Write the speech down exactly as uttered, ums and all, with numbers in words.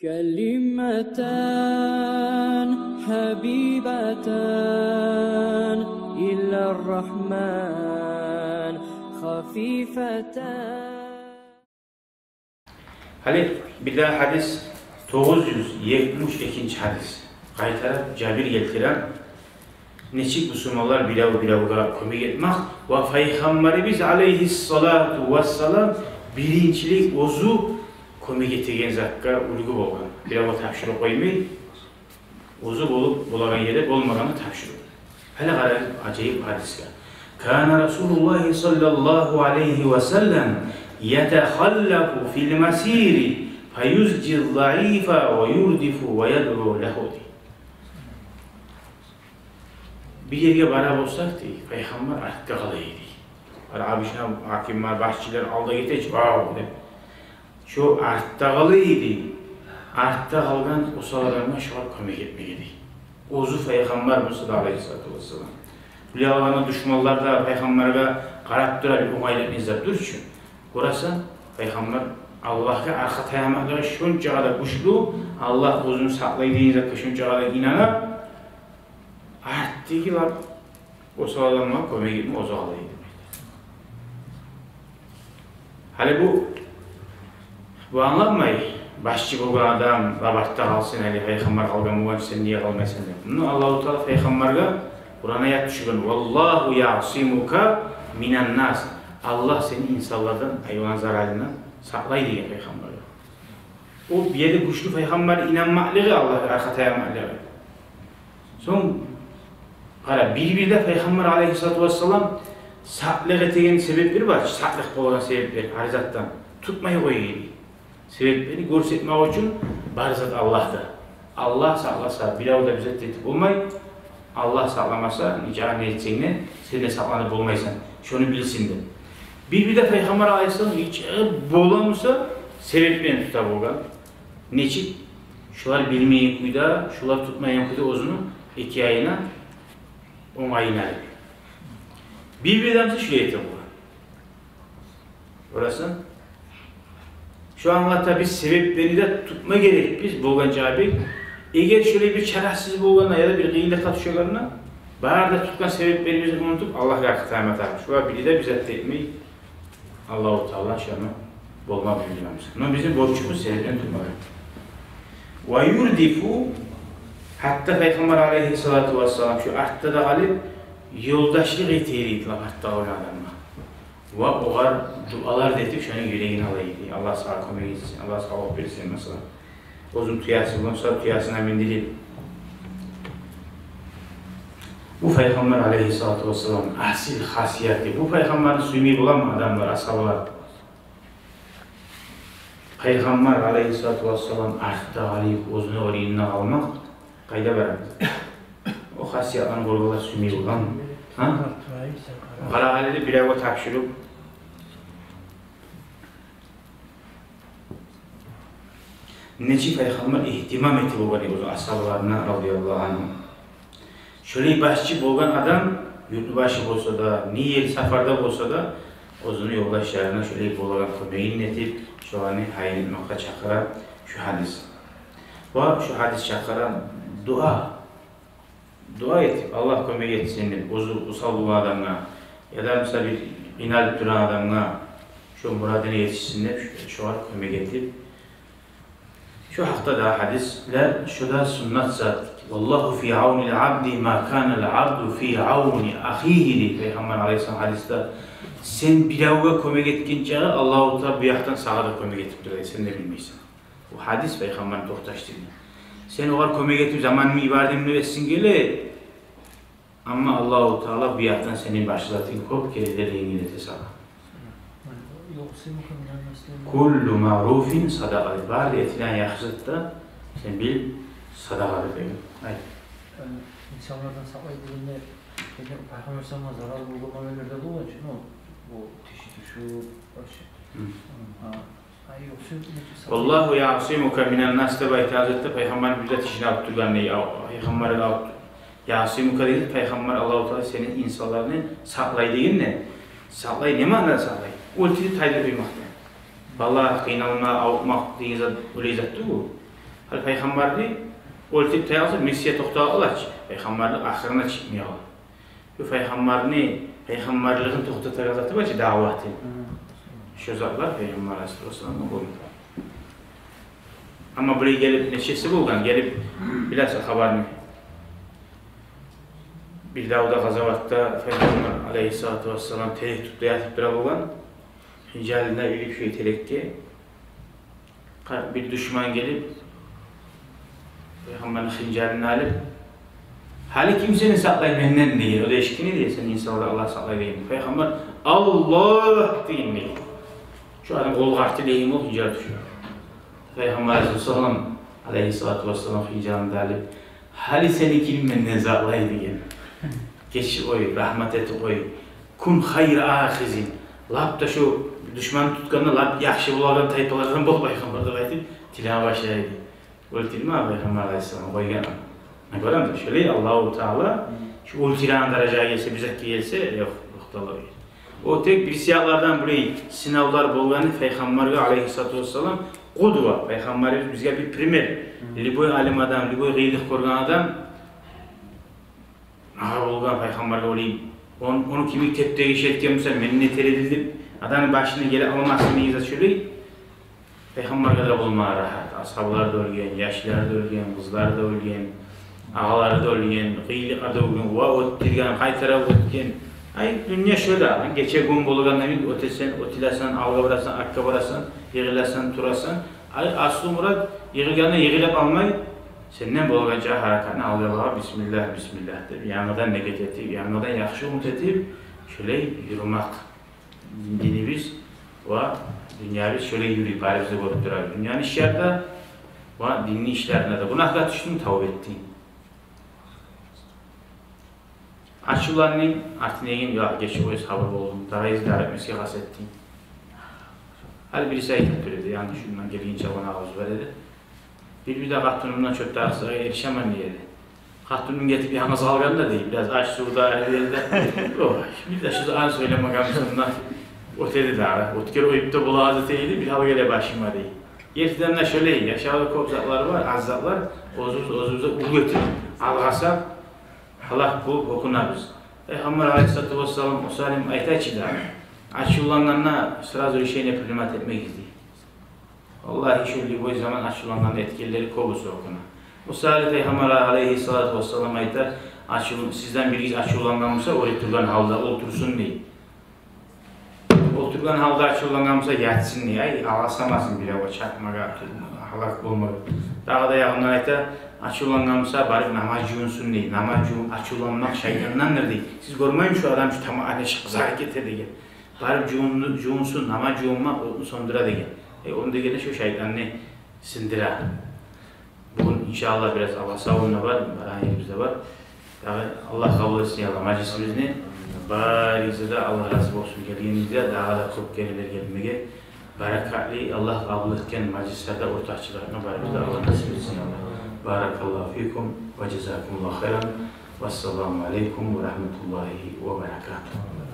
كلمتان حبيبتان إلى الرحمن خفيفتان. Гьали бирдагъы гьадис, тогъуз юз етмиш экинчи гьадис. Къайтарып Жабир гелтире. Нечик бусурманлар бирев-биревге кёмек этмек ва Пайхаммарыбыз алайгьиссалату вассалам биринчилик оьзю кёмек этеген затгъа уьлгю болгъан. Биревге тапшуруп къоймай, оьзю болуп болагъан ерде, болмагъанда тапшуруп. Гьали къарайыкъ ажайып гьадисге. كان رسول الله صلى الله عليه وسلم يتخلف في المسير فيزجي الضعيف ويردف ويدعو له, дей. Бир ерге бара болсакъ, дей, Пайхаммар артгъа къала эди. Гьар обычно гьакимлер, башчылар алда гете чи, вав деп. Шо артда къала эди. Артда къалгъан осал адамгъа шогъар кёмек этмеге, дей. Оьзю Пайхаммар буса да, алайгьиссалату вассалам. Булай алгъанда душманлар да Пайхаммаргъа къарап тура, бир онгайлыкъ излеп тур чу. Гёресен, Пайхаммар Аллагьгъа аркъа таямакълыгъы шончакъы да гючлю, Аллагь оьзюн сакълай деген затгъа шончакъы да инана, артдагъылар осал адамгъа кёмек этме оьзю къала эди. Гьали бу, бу англатмай, башчы болгъан адам лап артда къалсын, гьали Пайхаммар къалгъан болгъан, сен неге къалмайсан деп. Муну Аллагьу Таала Пайхаммаргъа Къуран аят тюшюрген: والله يعصمك من الناس. Аллагь сени инсанлардан, гьайван заралындан сакълай деген Пайхаммаргъа. О бир ерде гючлю Пайхаммар инанмакълыгъы, Аллагьгъа аркъа таямакълыгъы. Сонг къара, бир-бирде Пайхаммар алайгьиссалату вассалам сакълыкъ этеген себеплер бар, сакълыкъ болагъан себеплер, гьар затдан тутмай къоя эди. Себеплени гёрсетмек учун бар зат Аллагьда. Аллагь сакъласа, бирев де бир зат этип болмай. Аллагь сакъламаса, нечакъы не этсенг де, сен де сакъланып болмайсан. Шону билсин деп. Бир-бирде Пайхаммар алайгьиссалам нече бола буса, себеплени тута болгъан. Нечик? Шолар билмейген кюйде, шолар тутмайгъан кюйде оьзюню эки айына онгайына деп. Бир-бирде буса шулай эте болгъан. Гёресен? Шо англата, биз себеплени де тутма герекбиз болгъан чакъы. Эгер шолай бир чарасыз болгъанда яда бир къыйынлыкъгъа тюшегенде, бары да тутгъан себеплерибизни унутуп, Аллагьгъа аркъа таяма тарыкъ. Шолар бирде бир зат да этмей, Аллагьу Таала шону болма буюргъан буса. Но бизин борчубуз себеплени тутмакъ. ويردف, гьатта Пайхаммар алайгьиссалату вассалам шо артда да къалып, ёлдашлыкъ эте эди артда къалгъан адамгъа. Ва огъар дуалар да этип, шону юрегин ала эди. Аллагь сагъа кёмек этсин, Аллагь сагъа гьакъ берсин, масала. Оьзюню тюеси болмаса, тюесине миндирип. Бу Пайхаммар алайгьиссалату вассалам асил хасияты. Бу Пайхаммарны сюймей боламы адамлар, асгьабалар? Пайхаммар алайгьиссалату вассалам артда къалып, оьзюню орнунда къалмакъ къайда бара? О хасиятланы гёргенлер сюймей боламы? Гьа? Къара гьали де, биревге тапшуруп. Нечик Пайхаммар игьтимам этип болгъан эди оьзюню асгьабаларына, радияллагьу ангьум. Шолай башчы болгъан адам, юртбашы болса да, не ер сапарда болса да, оьзюню ёлдашларына шолай болагъан кёмегин этип, шоланы гьайын этмекге чакъыра шу гьадис. Ва шу гьадис чакъыра дуа. Дуа этип, Аллагь кёмек этсин деп, оьзю осал болгъан адамгъа, яда, масала, бир къыйналып турагъан адамгъа, шо мурадына етишсин деп, шогъар кёмек этип. Шо гьакъда да гьадислер, шо да суннат зат. والله في عون العبد ما كان العبد في عون أخيه, дей Пайхаммар алайгьиссалам гьадисде. Сен биревге кёмек этген чакъы, Аллагьу Таала бу якъдан сагъа да кёмек этип тура, сен де билмейсен. Бу гьадис Пайхаммарны токъташдыргъан. Сен огъар кёмек этип, заманымны ибардым деп этсенг геле, амма Аллагьу Таала бу якъдан сени башгъа затынг кёп керенлер енгиллете сагъа. كل معروف صدقة. Бары да этилген яхшы зат да, сен бил, садагъа деп. Айт. Э, инсанлардан сакълай дегенде, эки Пайхаммар алайгьиссаламгъа зарал болгъан маъналар да болгъан чы, ну, бу тиши тюшюп, башы. Гьм. Гьа, Ай, ёкъ, сёз нече сакълай. والله يعصمك من الناس деп айтагъан затда Пайхаммарны бир де тишин алып тургъан, дей, ав-, Пайхаммарны алып, يعصمك деген, Пайхаммар, Аллагьу Таала сени инсанлардан сакълай деген де. Сакълай, не маънада сакълай? Оьлтюрюп тайдырып къоймакъ да. Валлагь, къыйналма, авуртмакъ деген зат, олай зат тюгюл. Гьали пайхаммарны оьлтюрюп тайса, миссия токътап къала чы, пайхаммарлыкъ ахырына чыкъмай къала. Бу пайхаммарны, пайхаммарлыгъын токътатагъан заты бар чы, даъваты. Шо затлар пайхаммар алайгьиссалату вассаламгъа болмагъан. Амма булай гелип, нечеси болгъан, гелип, билесиз хабарны. Бир давда, къазаватда пайхаммар алайгьиссалату вассалам терек тюбюнде ятып тура болгъан. Хынжалын да илип шо терекге, къа-, бир душман гелип, пайхаммарны хынжалын алып: «Гьали ким сени сакълай менден?» — деген. О да эшитген эди, сен инсанлар, Аллагь сакълай деген. Пайхаммар: «Аллагь!» — деген. Шо адам къолу къарты лейим ол хынжал тюшюп. Пайхаммар алайгьиссалам, алайгьиссалату вассалам хынжалын да алып: «Гьали сени ким менден сакълай?» — деген. «Геч къой, рагьмат этип къой. Кун хайра ахизин. Лап да шо душман тутгъанда лап яхшы болагъан тайпалардан бол, пайхаммар», — деп айтып, тилеме башлай эди. Оьлтюрме пайхаммар алайгьиссалам, къойгъан. Гёремисиз, шолай Аллагьу Таала шо оьлтюреген даражагъа гелсе, бир затгъа гелсе, ёкъ, ёкъ да олай. О тек бир сыйлылардан, булай сынавлар болгъаны пайхаммаргъа алайгьиссалату вассалам къудва, пайхаммарыбыз бизге бир пример. Любой алим адам, любой къыйынлыкъ гёрген адам, магъа болгъан пайхаммаргъа олай, он-, ону кимик теп-тегиш этген буса, мен не этер эдим деп, адамны башына геле алмасын деген зат шолай. Пайхаммаргъа да болмагъан рагьат. Асгьабалар да оьлген, яшлар да оьлген, къызлар да оьлген, агъалар да оьлген, къыйынлыкъда оьлген, ва оьтдюрген, къайтарып оьтген. Ай, дюнья шо да, гече-гюн болгъанда бир оьтесен, оьтюлесен, алгъа барасан, артгъа барасан, йыгъыласан, турасан. Ай, аслу мурат, йыгъылгъанда йыгъылып къалмай, сенден болгъанча гьаракатны алгъа багъып, бисмиллагь, бисмиллагь деп, янгыдан ният этип, янгыдан яхшы умут этип, шолай юрюмек. Динибиз ва дюньябыз шолай юрюй, барыбыз да гёрюп турабыз. Дюньяны ишлери де ва динни ишлеринде де. Гюнагьгъа тюшдюнг, тавба этдинг. Ачувландынг, артына гелген, я, гечип къой, сабур болдум, дагъы излер этмесге къаст этдинг. Гьали бириси айтып тура эди, янгы шундан гелгинче, гьона авуз бар эди. Бир-бирде къатынымдан чёп тарыкъсызгъа эришемен дей эди. Къатыным гетип янгыз къалгъанда дей, бираз аш-сув да, ари берди. О, бир де шу зат сёйлемегенмисен, оьтеди дагъы. Оьтгер оюп да бола эди дей эди, бир гьал геле башыма дей. Гертиден де шолай, яшавда кёп затлар бар, аз затлар, оьзюбюз оьзюбюзге уьлгю этип, алгъасап, гьалак болуп гьёкюнебиз. Пайхаммар алайгьиссалату вассалам, о саялы айта чы дагъы, ачувлангъанда сразу решение принимать этмегиз дей. Валлагь, шо любой заман ачувлангъан этгенлери кёбюсю гьёкюне. О саялы Пайхаммар алайгьиссалату вассалам айта: «Ачув-, сизден биригиз ачувлангъан буса, олтургъан гьалда олтурсун», — дей. «Олтургъан гьалда ачувлангъан буса, ятсын», — дей. Ай, алгъасамасын бирев, чатмагъа, гьалак болмагъа. Дагъы да ягъындан айта: «Ачувлангъан буса, барып намаз жувунсун», — дей. Намаз жувун-, ачувланмакъ шайтандандыр дей. Сиз гёрмеймисиз, шу адам шу тамагъа нечик къызарып гете деген. Барып жувунну-, жувунсун, намаз жувунмакъ отну сёндюре деген. Э, ону дегени шу шайтанны сындыра. Бугюн, иншааллагь, бираз алгъасавун да бар, барагъан ерибиз де бар. Дагъы Аллагь къабул этсин, я Аллагь, мажлисибизни. Барыгъызгъа да Аллагь рази болсун гелгенигизге, дагъы да кёп гелирлер гелмеге. Баракатлы, Аллагь къабул этген мажлислерде ортакъчылыкъны барыбызгъа да Аллагь насип этсин, я Аллагь. Баракаллагьу фикум ва жазакумуллагьу хайран. Вассаламу алейкум ва рагьматуллагьи ва баракатугь.